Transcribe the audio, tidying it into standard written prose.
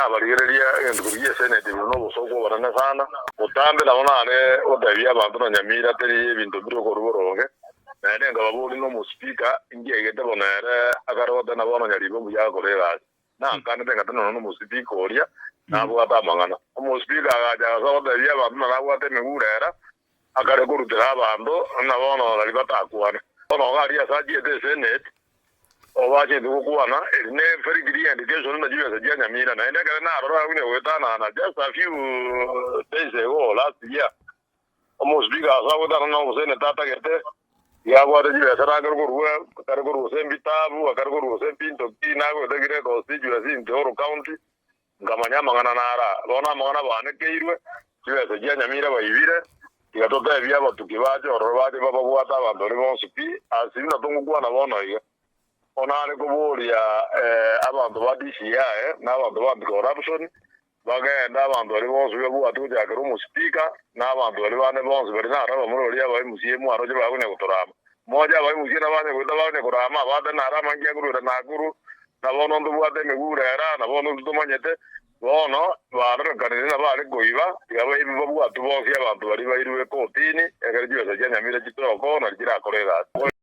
nabarigereria egento keria gi'eseneti buna nobosoku obonene sana. Botambe nabo nare gotebia abanto na Nyamira teri ebinto bire okorwa boronge, naende nkababoria nomosipika inki aigete bono ere akare goteba bono Nyaribo mbuya agokora egasi. Nakanete ngatenena nomosipika oria nabwate amang'ana. Omosipika agacha agasoa gotebia abanto ng'a nabwate emegura era akare korutera abanto ng'a bono nari batakwane. Bono iga aria ase achiete eseneti, obachete gokwana, eri ne very clear indication ng'a chibesa chia Nyamira naende ekero narora onye goetanana just a few days ago last year, omosipika ase agoetana na omoseneta atagete, iga abwate chibesa nakere korua akare korua ase ebitabu, akare korua ase ebinto ki, nagoetagire constituency into Oro county, Nkamanya amang'ana naro aa. Bono amang'ana baanekeirwe, chibesa chia Nyamira baibire, tiga totebie abatuki bache ororo bache bababwate abanto baria bonsi pi, ase buna tongokwana bono iga. Bono are koboria abanto ba DCI na abanto ba anti-corruption bagende abanto baria bonsi babwate gochakera omospeaker na abanto baria bande bonsi baria naro abamura baria aba MCA mwaroche bakonya gotorama. Moche aba MCA nabanye goeta bakonya korama abande naro amange akoruera Nakuru Na bono ntobwate emegura era, na bono ntitomanyete. Bono barorekanire na bare koiba, tiga baibe babwatwe bonsi abanto baria bairwe ekotini, ekero chibesa chia Nyamira chitokoo nario chirakore egasi.